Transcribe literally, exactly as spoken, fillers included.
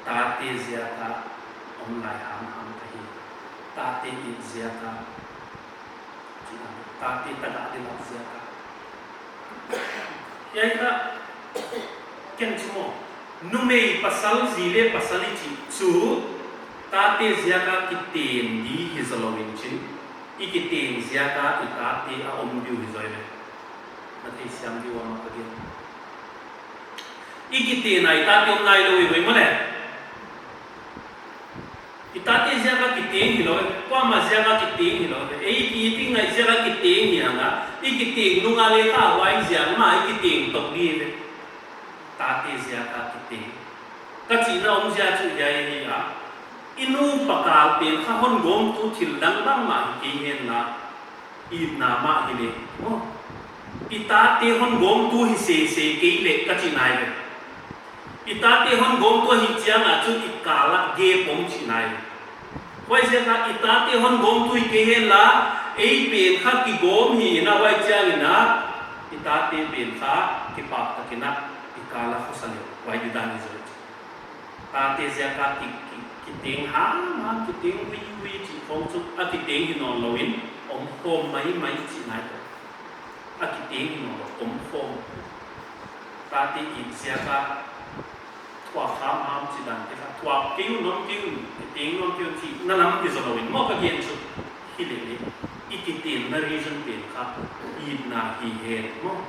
Tate ziaka om lai hamham ka hi. Tate it ziaka, tate tagah ding ziaka. Hiai kha ken chu maw, numei pasal, zi leh pasal i chih chu tate ziaka kiten di hi zaw lou in chin, i kiten ziaka i tate a om di uh hi zaw ve. Na theisiam di uh a mah ka gen. I kiten a i tate om nailou i ve maw le. I tate ziaka kiteng hilou, kuamah ziaka kiteng hilou. Ei ki, i pi ngai ziaka kiteng hi hang a, i kiteng nung a leh kha huai ziak mah i kiteng tou di ve. Tate ziaka kiteng ka chihna omzia chu hiai hi a. I nu pa kal pen kha hon gawmtu thil dang bangmah hi kei henla, itna mah hi leh maw, i tate hon gawmtu hi sese kei leh ka chihna hi ve. I tate hon gawmtu ahih chiang a chu i kal ah gap om chihna hi. Huaiziak a i tate hon gawmtu hi kei henla, ei pen kha kigawm hi in a, huai chiang in a i tate pen kha kipak tak in a i kal ah khosa leh huai di dan hi zaw. Tate ziaka ki, ki, kiteng hamham, kiteng uiui chih khong chu a kiteng hi nawnlou in omkhawm maimai chihna hi. A kiteng hi nawnlou, omkhawm. Tate it ziaka thuak hamham chih dan te kha thuak kei un, om kei un, kiteng nawn kei un chihna lam hi zaw lou in maw ka gen chu. Hi leh leh i kitenna reason pen kha itna hi hen maw.